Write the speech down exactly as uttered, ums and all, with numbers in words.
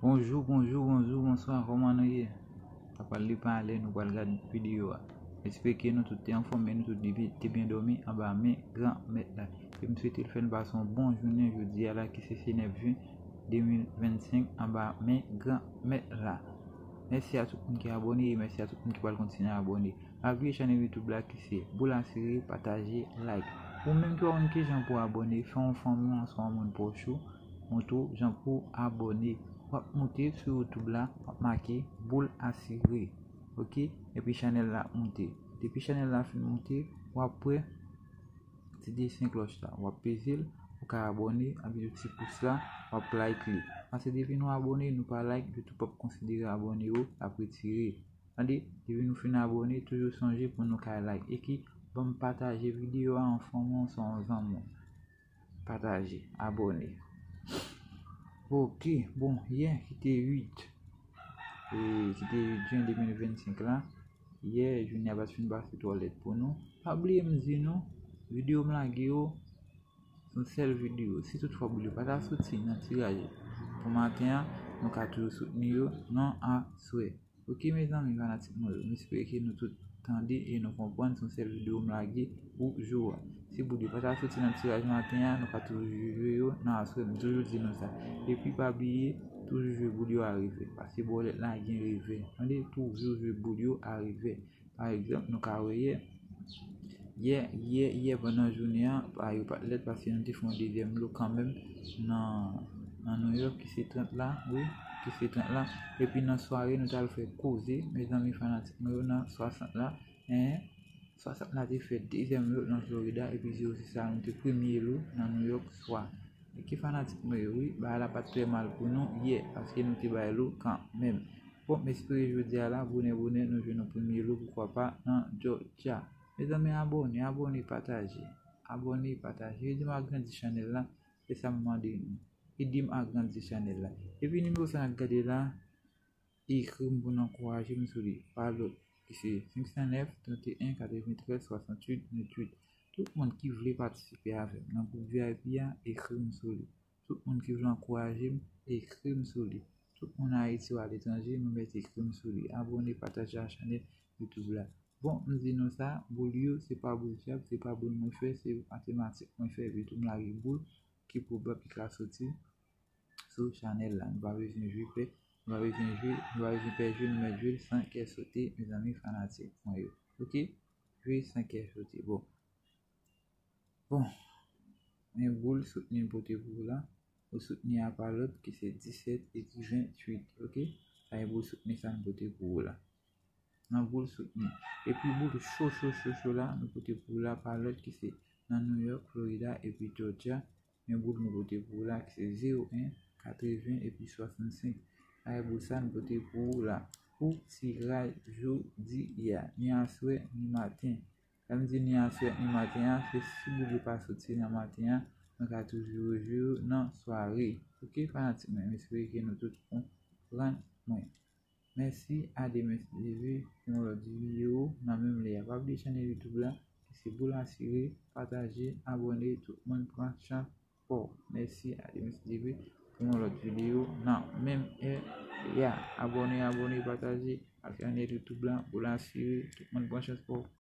Bonjou, bonjou, bonjou, bonswa, kòman nou ye? Sa pral li pale, nou pral gade videyo a. M espere ke nou tout te anfòm e nou tout te byen dòmi anba men Granmèt la. E m swete l fè n pase yon bon jounen jodi a la ki se, se nèf jen de mil vennsenk anba men Granmèt la. Mèsi a tout moun ki abòne e mèsi a tout moun ki pral kontinye abòne. Pa bliye chanèl YouTube la ki se Boul Asire, pataje, like. Ou menm ki pa konn kijan pou abòne, fè yon fanmi w oswa yon moun pwòch ou montre w jan pou abòne. W ap moute sou YouTube la, w ap make Boul Asire. Oke? Epi chanèl la ap moute. Depi chanèl la fin moute, w ap wè ti desen klòch la. W ap peze l, ou ka abòne, epi ti pous la, w ap like li. Paske depi nou abòne, nou pa like, YouTube p ap konsidere abòne yo, l ap retire. Tande, depi nou fin abòne, toujou sonje pou nou ka like. Epi, ban m pataje videyo a, yon fanmi w, se yon zanmi w. Pataje, abòne. Oke, bon, yè ki te uit, e, ki te uit jen de mil vennsenk la, yè, jounen an pa t fin pase twò lèd pou nou. Pa bliye m di nou, videyo m lage yo, se yon sèl videyo. Si toutfwa boul yo pa ta soti nan tiraj pou maten an, nou ka toujou soutni yo nan aswè. Oke, mezanmi, fanatik mwen yo, m espere ke nou tout tande e nou konprann se yon sèl videyo m lage pou jou a. Si boul yo pa ta soti nan tiraj maten an, nou ka toujou jwe yo nan aswè, m toujou di nou sa. Epi pa bliye, toujou jwe boul yo a revè. Paske bòlèt la gen revè. Tande, toujou jwe boul yo a revè. Pa egzanp, nou ka wè yè, yè, yè, yè pandan jounen an, pa yo pa t lèd paske nou te fè yon dezyèm lo kanmenm nan, nan Nouyòk ki se trant la, wi, ki se trant la. Epi nan sware, nou t al fè koze, mezanmi fanatik mwen yo nan swasant la, en, swasant la te fè dezyèm lo nan Florida, epi zewo sis la, nou te premye lo nan Nouyòk swa. Oke fanatik mwen yo, wi, bagay la pa t trè mal pou nou yè, paske nou te bay lo kanmenm. Bon, m espere jodi a la, bonè, bonè, nou jwenn yon premye lo, poukwa pa, nan Georgia. Mezanmi, abòne, abòne, pataje. Abòne, pataje. Ede m agrandi chanèl la, se sa m mande nou. Ede m agrandi chanèl la. Epi nimewo sa n ap gade la, ekri m pou n ankouraje m sou li. Pa lòt, ki se senk san nèf, trant e en, katreventrèz, swasantuit, venntuit. Tout moun ki vle patisipe avè m nan gwoup V I P a, ekri m sou li. Tout moun ki vle ankouraje m, ekri m sou li. Tout moun Ayiti ou aletranje, nou mèt ekri m sou li. Abòne, pataje a chanèl YouTube la. Bon, m di nou sa, boul yo, se pa boul dyab, se pa boul mwen fè, se matematik mwen fè, epi tou m lage boul ki pwobab ki ka soti sou chanèl la. Nou pa bezwen jwe pè, nou pa bezwen jwe, nou pa bezwen pè jwe, nou mèt jwe l san kè sote, mezanmi fanatik mwen yo. Oke? Jwe san kè sote. Bon. Bon, men boul soutni m pote pou ou la. Ou soutni a pa lòt ki se disèt epi venntuit, oke? Sa e boul soutni sa m pote pou ou la. Nan boul soutni. Epi boul cho, cho, cho, cho la, nou pote pou ou la pa lòt ki se nan Nouyòk, Florida epi Georgia. Men boul nou pote pou ou la ki se zewo en, katreven epi swasannsenk. Sa e boul sa nou pote pou ou la. Pou tiraj jodi a. Ni aswè, ni maten. Lè m di ni aswè ni maten an, se si boul yo pa soti nan maten an, nou ka toujou rejwe yo nan sware. Oke, fanatik mwen, m espere ke nou tout konprann mwen. Mèsi, a demen si Dye vle, pou yon lòt videyo nan menm lè a. Pa bliye chanèl YouTube la, ki se Boul Asire, pataje, abòne, tout moun pran chans pa w. Mèsi, a demen si Dye vle, pou yon lòt videyo nan menm lè a. Abòne, abòne, pataje, ak chanèl YouTube la, Boul Asire, tout moun pran chans pa w.